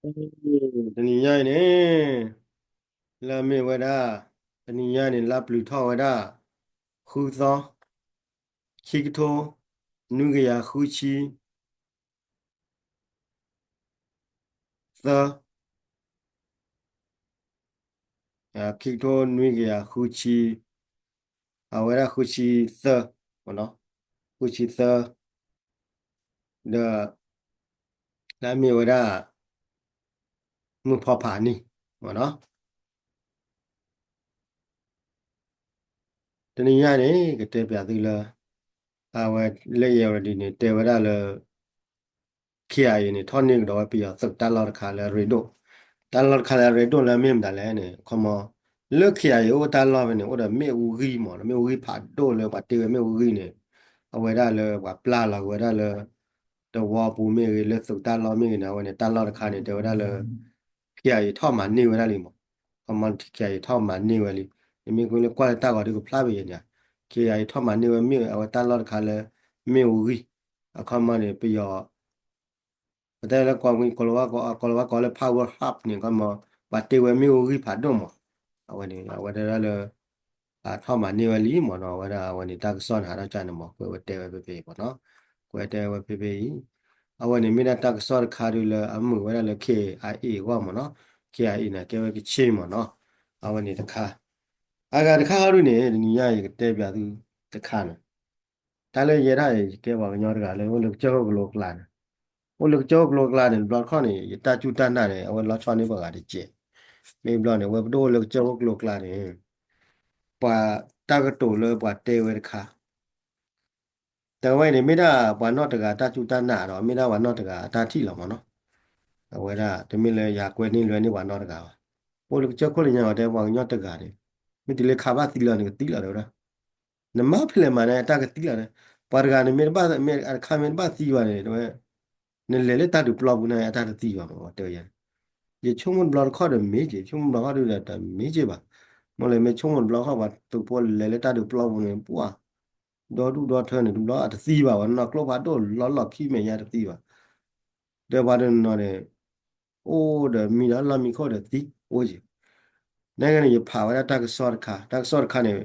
တနံၤညါအံၤန့ၣ် လၢအမ့ၢ်ဝဲဒၣ် တနံၤညါန့ၣ် လါပျုၤထီၣ်ဝဲဒၣ် ဃုသီ ခံကထိ နွံကယၤဃုဆံသၢ ခံကထိနွံကယၤဃုဆံ, အဝဲဒၣ်ဃုဆံသၢ, ဃုဆံသၢ, ဒီး လၢအမ့ၢ်ဝဲဒၣ် မုၢ်ဖီဖးနံၤမ့ၢ်နီၤ. တနံၤညါန့ၣ် ကတဲပျးသုလၢ အဝဲလၢ Irrawaddy န့ၣ် တဲဝဲဒၣ်လၢ KIA န့ၣ် ထီၣ်န့ၢ်ကဒီးဝဲပယီၤသုးတၢ်လီၢ်တခါလၢအရ့ဒိၣ်, တၢ်လီၢ်တခါလၢအရ့ဒိၣ်လၢအမ့ၢ်မတၤလဲၣ်န့ၣ် ခီမီ လၢ KIA အိၣ်တၢ်လီၢ်ဖဲန့ၣ် အိၣ်ဒီးမ့ၣ်အူဂံၢ်မ့ၢ်နီၤ, မ့ၣ်အူဂံၢ်ဖးဒိၣ်လၢပှၤတ့ဝဲမ့ၣ်အူဂံၢ်န့ၣ် အဝဲဒၣ်လၢပှၤပျၢ်လီၤက့ၤဝဲဒၣ်လၢ သဝီပူၤမ့ၢ်ဂ့ၤ လၢသုးတၢ်လီၢ်မ့ၢ်ဂ့ၤန့ၣ် အဝဲန့ၣ် တၢ်လီၢ်တခါန့ၣ် တဲဝဲဒၣ်လၢ KIA ထီၣ်မၤန့ၢ်ဝဲဒၣ်လံမ့ၢ်, ခီမီ KIA ထီၣ်မၤန့ၢ်ဝဲလံ. နမ့ၢ်ကွၢ်လၢကွၢ်လၢတၢ်ဂီၤဒုးကဖျါဘၣ်ယဲၢ်န့ၣ် KIA ထီၣ်မၤန့ၢ်ဝဲမ့ၢ်အဝဲတၢ်လီၢ်တခါလၢ မ့ၣ်အူဂံၢ်, အခီမီန့ၣ် ပယီၤ ပတဲလၢကီၢ်ဝံၤ ကီၢ်လၤဝါကိးလၢ Power Hub န့ၣ် ခီမီ ပှၤတ့ဝဲမ့ၣ်အူဂံၢ်ဖးဒိၣ်မ့ၢ်, အဝဲန့ၣ် အဝဲတဲဒၣ်လၢ ထီၣ်မၤန့ၢ်ဝဲလံမ့ၢ်နီၤ, အဝဲဒၣ်အဝဲန့ၣ် တၢ်ကစီၣ်န့ၣ် ဟးထီၣ်ကၢ်န့ၣ်မ့ၢ် ကွဲးဝဲတဲဝဲဖဲဖဲအံၤမ့ၢ်နီၤ, ကွဲးတဲဝဲဖဲဖဲအံၤ, အဝဲန့ၣ်မ့ၢ်ဒၣ်တၢ်ကစီၣ်တခါဒုးလၢအမုာ်ဝဲဒၣ်လၢ KIA အဂီၢ်မ့ၢ်နီၤ, KIA န့ၣ် ကဲဝဲကခ့ၣ်မ့ၢ်နီၤ, အဝဲန့ၣ်တခါ, အဂၤတခါဟီဒုးန့ၣ် တနံၤညါအံၤ ယကတဲပျးသုတခါန့ၣ် တၢ်လၢယဲဒၣ်အံၤ ယကဲပှၤကညီတဂၤလၢအိၣ်လၢကစၢၢ်ခိၣ်ကလိကျါန့ၣ်, အိၣ်လၢကစၢၢ်ခိၣ်ကလိကျါန့ၣ် တဘျီတခီၣ်န့ၣ် ယတၢ်စူၢ်တၢ်နာ်န့ၣ် အဝဲလီၤဆီန့ၢ်ပှၤဂၤတကဲး, မ့ၢ်ဘျီန့ၣ် အဝဲပဒိၣ်အိၣ်လၢကစၢၢ်ခိၣ်ကလိကျါန့ၣ် ပှၤတၢ်ကတိၤလၢပှၤတဲဝဲတခါ တဝဲအံၤန့ၣ် မ့ၢ်ဒၣ်ပှၤနီၢ်တဂၤတၢ်စူၢ်တၢ်နာ်ဒီး မ့ၢ်ဒၣ်ပှၤနီၢ်တဂၤအတၢ်ထံၣ်လီၤမ့ၢ်နီၤ, အဝဲဒၣ် တမ့ၢ်လၢယကွဲန့ၢ်လွဲန့ၢ်ပှၤနီၢ်တဂၤဘၣ်, အိၣ်လၢကစၢၢ်ခိၣ်လၢညါဝဲတဲပှၤကညီတဂၤန့ၣ် မ့ၢ်တုၤလၢခါဘၣ်သံလီၤန့ၣ် ကသံလီၤတဲဝဲဒၣ်, နမၤဖဲလဲၣ်မးန့ၣ် အတၢ်ကသံလီၤန့ၣ်, ပှၤတဂၤန့ၣ်မ့ၢ်တဘၣ် မ့ၢ်အခါမ့ၢ်တဘၣ်သံဘၣ်န့ၣ် တဝဲ နလဲၤလၢတၢ်ဒုးပျီပူၤန့ၣ် အတၢ်တသံဘၣ်မ့ၢ်တဲဝဲယဲ, ယဆိကမိၣ်တဘျီတခီၣ်ဒီးမ့ၢ်က့ၤ ဆိကမိၣ်တဘျီတခီၣ်ဒုးဒီးတမ့ၢ်က့ၤဘၣ်, မ့ၢ်လဲၤမ့ၢ်ဆိကမိၣ်တဘျီတခီၣ် ပှၤသုးဖိလဲၤလၢတၢ်ဒုးပျီပူၤန့ၣ် ပှၤ ဒီဒူၣ်ဒီထၢန့ၣ် တဘျီအတသံဘၣ်ဝဲ နီၢ်ကျိဖးဒိၣ်လီၤလီၢ်ခံမဲာ်ညါတသံဘၣ်, ဒီးပှၤတနီၤန့ၣ် အိၣ်ဒီးမံဒီးလီၢ်မံခိၣ်ဒီးသံ အိၣ်က့ၤ, နကဲန့ၣ် ယဖးဝဲဒၣ်တၢ်ကစီၣ်တခါ တၢ်ကစီၣ်တခါန့ၣ်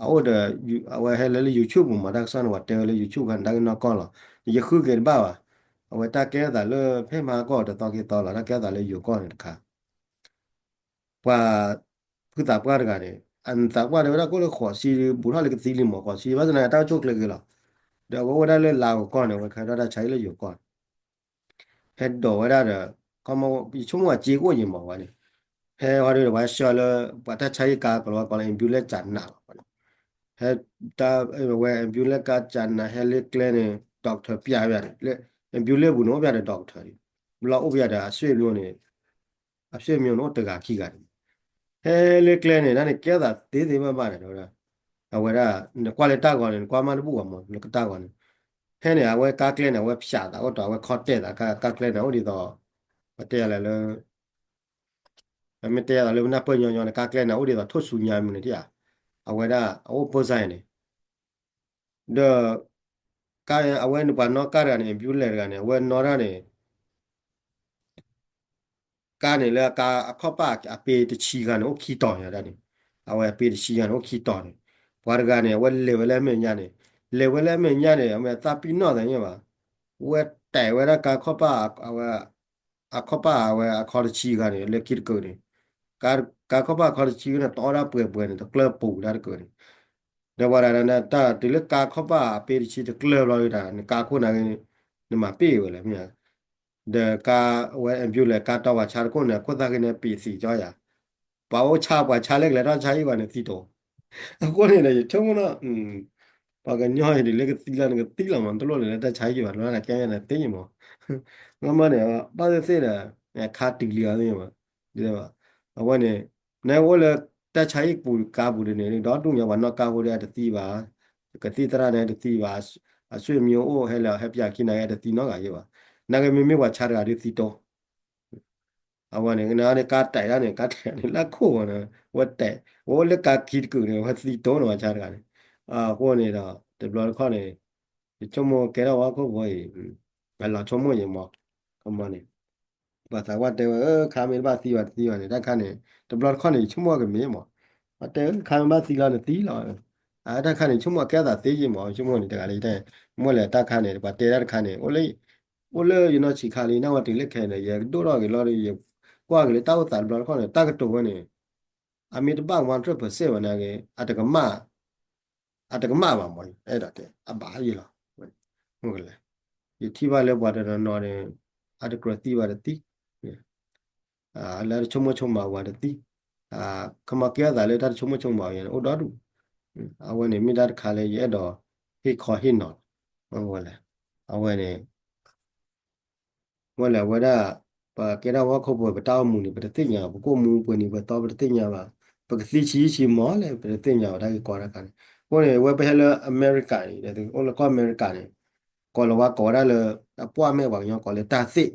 အအိၣ်ဒီး အဝဲဟဲလၢလၢ YouTube ပူၤမး တၢ်ကစီၣ်န့ၣ် ပှၤတဲဝဲလၢ YouTube ခါန့ၣ် တၢ်ကနီၢ်ကီၢ်လီၤ, ယဃုက့ၤတဘၣ်ဘၣ်, အဝဲတၢ်ကဲထီၣ်သးလၢဖဲမဟါကီၢ်တသီက့ၤသီလီၤ တၢ်ကဲထီၣ်သးလၢယိၤကီၢ်န့ၣ်တခါ ပှၤ ဖုသးပှၢ်တဂၤန့ၣ် အသးပှၢ်တဲဝဲဒၣ် ကအိၣ်လၢဃိးဆံ ဘူးထီၣ်လၢကသံလံမး ဃိးဆံ ဘၣ်ဆၣ်သနာ်က့ တၢ်အိၣ်ဆူၣ်အိၣ်ချ့ဂ့ၤလီၤ, ဒီးအဝဲအိၣ်ဝဲဒၣ်လၢလၤကီၢ်န့ၣ် အဝဲကဲထီၣ်တၢ်ဆါဟံၣ်လၢယိၤကီၢ်န့ၣ် ဟဲဒိးဝဲဒၣ်ဒီး ခီမီ ယဆိကမိၣ်အစ့ကအိၣ်ယံၤမးဝဲန့ၣ်, ဟဲဝဲဒီးပှၤဆှၢလၢ ပှၤတၢ်ဆါဟံၣ်ကါကလီၤဝဲကီးလၢ ambulance ကနးလီၤ, ဟဲ တၢ်ဝဲ ambulance ကါကနး ဟဲလၢကျဲန့ၣ် doctor ပျဲဝဲဒၣ်လၢ ambulance ပူၤန့ၣ် အိၣ်ပျဲဒီး doctor ဘျီအိၣ်ပျဲဒီးအဆွေမျိုးန့ၣ် အဆွေမျိုးန့ၣ် အိၣ်တဂၤခံဂၤန့ၣ် ဟဲလၢကျဲန့ၣ် တၢ်န့ၣ်ကဲသးသ့သ့ဘၣ်ဘၣ်န့ၣ် အဝဲဒၣ် နကွၢ်လၢတၢ်ဂီၤန့ၣ် နကွၢ်မးတဘူၣ်ဘၣ်မး လၢကတၢ်ဂီၤန့ၣ် ဖဲန့ၣ် အဝဲကါကျဲန့ၣ် အဝဲဖျးသးအိၣ်ဒီး အဝဲခီတဲာ်သး ကါကျဲန့ၣ် အိၣ်ဒ်သိး ပတဲလဲၣ်လၢ မ့ၢ်တဲယၤသးလၢပနၢ်ပၢၢ်ညီညီန့ၣ် ကါကျဲန့ၣ် အိၣ်ဒ်သိးထိၣ်ဆူညါမုၢ်န့ၣ်ဧါ, အဝဲဒၣ် အအိၣ်ပၢၢ်စၢ်န့ၣ် ဒီး ကါ အဝဲန့ၣ်ပှၤနီၣ်ကါတဂၤန့ၣ် ambulance တဂၤန့ၣ် အဝဲနီၣ်တၢ်န့ၣ် ကါန့ၣ်လၢကါအခီၣ်ပၢ်အပ့ၤတဆံဂၤန့ၣ် အိၣ်ခံတီၤယၤဒၣ်န့ၣ်, အဝဲအပ့ၤတဆံဂၤန့ၣ် အိၣ်ခံတီၤန့ၣ်, ပှၤတဂၤန့ၣ် အဝဲလဲၤဝဲလၢအမဲာ်ညါန့ၣ်, လဲၤဝဲလၢအမဲာ်ညါန့ၣ် အမဲာ်သးပံၣ်နီၣ်သးညါဘၣ်, ဝဲတဲာ်ဝဲဒၣ်ကါခီၣ်ပၢ် အဝဲ အခီၣ်ပၢ်အဝဲအခီတဆံဂၤန့ၣ် လၢခံတကုာ်န့ၣ်, ကါခီၣ်ပၢ်အခီတဆံဂၤန့ၣ် တီဒၣ်ပှဲၤပှဲၤန့ၣ် တကျၢၢ်ပူၤဒၣ်တကုာ်န့ၣ်, ဒီးပှၤဒၣ်န့ၣ် တၢ်တုၤလၢကါခီၣ်ပၢ်အပ့ၤတဆံတကျၢၢ်ဘျီဒၣ် နကါခိၣ်နၤဂ့ၤန့ၣ် နမၤပ့ၢ်ဝဲလဲၣ်မ့ၢ်ဧါ, ဒီးကါဝဲ ambulance ကါတီပှၤဆါတခိၣ်န့ၣ် အခိၣ်သၣ်ဂ့ၤန့ၣ် ပ့ၤသံးကၠီယၤ ပှၤအိၣ်ဆါပှၤဆါလၢကလဲၤထီၣ်ဆါဟံၣ် ပှၤန့ၣ်သံတိၤ, အဃိန့ၣ်ဒီး ယဆိကမိၣ်နီၤ, ပှၤကညီအံၤဒ်လၢကသံလီၤန့ၣ်ကသံလီၤမး တလိၣ်လၢတၢ်ဆါဟံၣ်ဘၣ် တလိၣ်နကဲန့ၣ်သ့မး, မ့မ့ၢ်န့ၣ် ဘၣ်သ့ၣ်သ့ၣ်ဒီး ခါတုၤလံအီၤသ့မး, အဝဲန့ၣ် နအိၣ်လၢတၢ်ဆါဟံၣ်ပူၤကါပူၤဒ်န့ၣ် ဒီဒူၣ်ညါပှၤနီၣ်ကါဖိဒီးတသံဘၣ်, ကသံၣ်သရၣ်န့ၣ်တသံဘၣ်, အဆွေမျိုးအိၣ်ဟဲလၢဟဲပၠးခံနၤဂ့ၤတသံနီတဂၤယဲဘၣ်, နဂ့ၤမ့မ့ၢ်ပှၤဆါတဂၤဒုးသံတိၤ အဝဲန့ၣ် ကနၤန့ၣ် ကါတဲာ်ဒၣ်န့ၣ် ကါတဲာ်န့ၣ် လၢခိၣ်ဂီၤန့ၣ် ဝဲတဲာ် ဝဲအိၣ်လၢကါခံတကုာ်န့ၣ် ဝဲသံတိၤန့ၣ် ပှၤဆါတဂၤန့ၣ်, အဃိန့ၣ်ဒီး တဘျီတခီၣ်န့ၣ် ယဆိကမိၣ်ကဲထီၣ်ဝဲခိၣ်ဖိအံၤ အလီၤဆိကမိၣ်ယံၤမး, ကမီန့ၣ် ပှၤသးပှၢ်တဲဝဲ အၢ ခါမ့ၢ်တဘၣ်သံဘၣ်တသံဘၣ်န့ၣ် တၢ်ခါန့ၣ် တဘျီတခီၣ်န့ၣ် ယဆိကမိၣ်ကမ့ၢ်မး, ပှၤတဲ ခါမ့ၢ်ဘၣ်သံလီၤနသံလီၤ, အတၢ်ခါန့ၣ် ဆိကမိၣ်ကဲအသးသ့ယ့ၢ်မး ဆိကမိၣ်န့ၣ်တဂၤလၢယတဲ, မ့ၢ်လဲၣ်တၢ်ခါန့ၣ် ပှၤတဲတၢ်တခါန့ၣ် အိၣ်လၢယနီၢ်ဆံးခါလံ နၢ်ဝဲတုၤလၢခဲအံၤန့ၣ် ယကဒိၣ်ထီၣ်က့ၤလီၤဒီး ယကွၢ်က့ၤလၢတၢ်အိၣ်သးတဘျီတခီၣ်န့ၣ် တၢ်ကတိၤဝဲန့ၣ် အမ့ၢ်တဘၣ် one hundred percent ဘၣ်န့ၣ်ဂ့ၤ အတကမၣ် အတကမၣ်ဘၣ်မး အဲၣ်ဒိးတဲ အဘၣ်ယ့ၢ်လီၤ, မ့ၢ်ကလဲၣ်, ယထံၣ်ဘၣ်လၢပှၤတနီၤနီၤန့ၣ် အတကြၢးသံဘၣ်တသံ, လၢတဆိကမိၣ်ဆိကမးဝဲတသံ, ခီမီကဲအသးလၢတၢ်တဆိကမိၣ်ဆိကမးအံၤန့ၣ် အိၣ်ဒီဒူၣ်, အဝဲန့ၣ်မ့ၢ်တၢ်တခါလၢယအဲၣ်ဒိးဟ့ၣ်ခီဟ့ၣ်နီၤ, မ့ၢ်လဲၣ်, အဝဲန့ၣ် မ့ၢ်လဲၣ် အဝဲဒၣ် ပကဲဒၣ်ဟီၣ်ခိၣ်ဖိ ပတၢ်အိၣ်မူန့ၣ် ပတသ့ၣ်ညါဘၣ်, ပကအိၣ်မူပှဲၤနံၤပှဲၤသီ ပတသ့ၣ်ညါဘၣ်, ပကသံဆံးဆံးမီၤလဲၣ် ပတသ့ၣ်ညါဘၣ် တၢ်ဂ့ၢ်ကီတၢ်ခါန့ၣ်, အဃိန့ၣ် အဝဲပဟဲလၢအမဲရကၤန့ၣ် အိၣ်လၢကီၢ်အမဲရကၤန့ၣ် ကိးလီၤဝဲကိးဝဲဒၣ်လၢ အပွၢ်မဲာ် ပှၤကညီကိးလၢတၢ်သ့ၣ်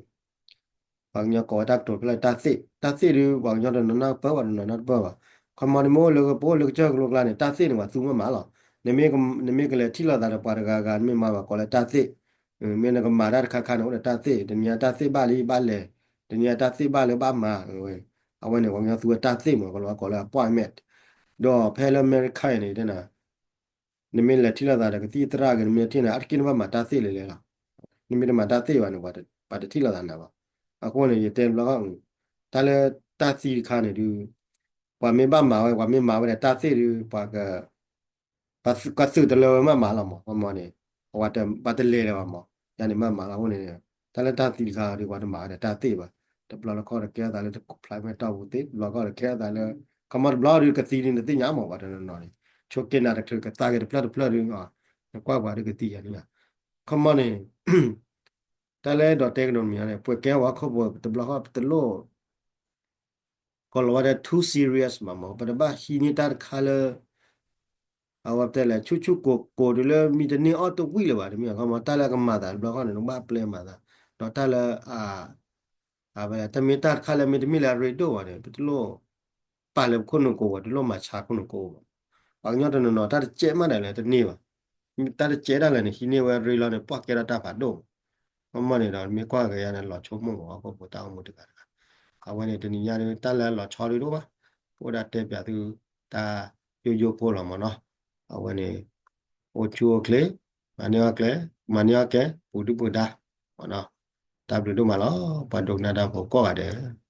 ပှၤကညီကိးဝဲတၢ်ကတိၤဖဲလဲၣ်တၢ်သ့ၣ်, တၢ်သ့ၣ်ဒုး ပှၤကညီတနီၤနီၤပၢၢ် ပှၤတနီၤနီၤတပၢၢ်ဘၣ်, ခီမီန့ၣ်မ့ၢ်အိၣ်လၢကပိၢ်လၢကစၢၢ်ကလိကျါန့ၣ် တၢ်သ့ၣ်န့ၣ် ပှၤသူမ့ၢ်မၤလီၤ, နမ့ၢ်ကလဲၤထံၣ်လိာ်သးဒီးပှၤတဂၤဂၤ နမ့ၢ်မၤဘၣ်ကိးလၢတၢ်သ့ၣ်, မ့ၢ်နကမၤတၢ်တခါခါန့ၣ် အိၣ်ဒီးတၢ်သ့ၣ်, တနံၤအံၤတၢ်သ့ၣ်ဘၣ်လံဘၣ်လဲၤ, တနံၤအံၤတၢ်သ့ၣ်ဘၣ်လၢဘၣ်မၤ, အဝဲန့ၣ် ပှၤကညီသူဝဲတၢ်သ့ၣ်မး ကိးလီၤဝဲကိးလၢအပွၢ်မဲာ်, ဒီးဖဲလၢအမဲရကၤန့ၣ် နမ့ၢ်လဲၤထံၣ်လိာ်သးဒီးကသံၣ်သရၣ်ဂ့ၤ နမ့ၢ်ထံၣ်န့ၣ် အါတက့ၢ်နဘၣ်မၤတၢ်သ့ၣ်လဲၤလဲၤလီၤ, နမ့ၢ်တမၤတၢ်သ့ၣ်ဘၣ်န့ၣ် ပှၤတထံၣ်လိာ်သးနၤဘၣ်, အဃိန့ၣ် ယတဲဘျီ တၢ်လၢတၢ်သံတခါန့ၣ်ဒုး ပှၤမ့ၢ်ဘၣ်မၤဝဲ ပှၤမ့ၢ်မၤဝဲဒီးတၢ်သ့ၣ်ဒုး ပှၤ ကသုးတလၢဝဲမ့ၢ်မၤလီၤမး ခီမီန့ၣ်, ပှၤတလဲၤလၢၤဘၣ်မး, ယၤန့ၣ်မ့ၢ်မၤလီၤအဃိန့ၣ်, တၢ်လၢတၢ်သံတခါဒုး ပှၤတမၤဝဲဒီးတၢ်သ့ၣ်ဘၣ်, တဘျီတခီၣ်ဒီးကဲအသးလၢတဖျါမဲာ်တီၢ်ပူၤသ့, တဘျီတခီၣ်ဒီးကဲအသးလၢ, ခီမီတဘျီဒုးကသံန့ၣ် နသ့ၣ်ညါမး ပှၤတနီၤနီၤန့ၣ်, ဆိက့နၤတချုးကသါက့ၤတဖျၢၣ်တဖျၢၣ်ဒုး, နကွၢ်ပှၤဒုးကသံယၤန့ၣ်, ခီမီန့ၣ် တၢ်လၢအဲၣ်ဒိးတဲကဒီးမ့ၢ်န့ၣ် ပှဲၤကဲဝဲဟီၣ်ခိၣ်ဖိတဘျီဃီ ပတလိၣ် ကိးလီၤဝဲဒၣ် too serious မးမး ပတဘၣ်ဟံးန့ၢ်တၢ်တခါလၢ အဝဲတဲလဲၣ် ဆူၣ်ဆူၣ်ကိၢ်ကိၢ်တုၤလၢ မ့ၢ်တန့ၢ်အီၣ်တဝံၣ်လၢၤဘၣ် တမ့ၢ် ခီမီ တၢ်လၢအကမၤသးတဘျီဃီန့ၣ် နကဘၣ်ပျဲမၤသး, ဒီးတၢ်လၢ အဝဲ တမ့ၢ်တၢ်တခါလၢမ့တမ့ၢ်လၢအရ့ဒိၣ်ဘၣ်န့ၣ် ပတလိၣ် ပာ်လၢပခိၣ်နူာ်ကိးဘၣ် တလိၣ်မၤဆါခိၣ်နူာ်ကိးဘၣ်, ပှၤကညီတနီၤနီၤ တၢ်တစဲးမးဒၣ်လဲာ်တန့ၢ်ဘၣ်, တၢ်တစဲးဒၣ်လဲာ်န့ၣ် ဟံးန့ၢ်ဝဲရ့လီၤန့ၣ် ပှၢ်ကဲထီၣ်တၢ်ဖးဒိၣ်မး, ခီမီန့ၣ်ဒီး မ့ၢ်ကွၢ်က့ၤယၤန့ၣ် လီၤဆိကမိၣ်က့ၤဟီၣ်ခိၣ်ဖိတၢ်အိၣ်မူတဂၤတဂၤ, အဝဲန့ၣ် တနံၤညါဒုး တၢ်လၢအလီၤဆီဒုးတအိၣ်ဘၣ်, အိၣ်ဒၣ်တဲပၠးသု တၢ်ယိယိဖိလီၤမးနီၤ, အဝဲန့ၣ် အိၣ်ဆူၣ်အိၣ်ချ့, မၤန့ၢ်အီၣ်ကျဲ, မၤန့ၢ်အီၣ်ကျဲ ပူၤဒုၣ်ပူၤဒါ, တၢ်ဘျုးဒိၣ်မးလီၤ ပှၤဒိကနၣ်တၢ်ဖိကိးဂၤဒဲး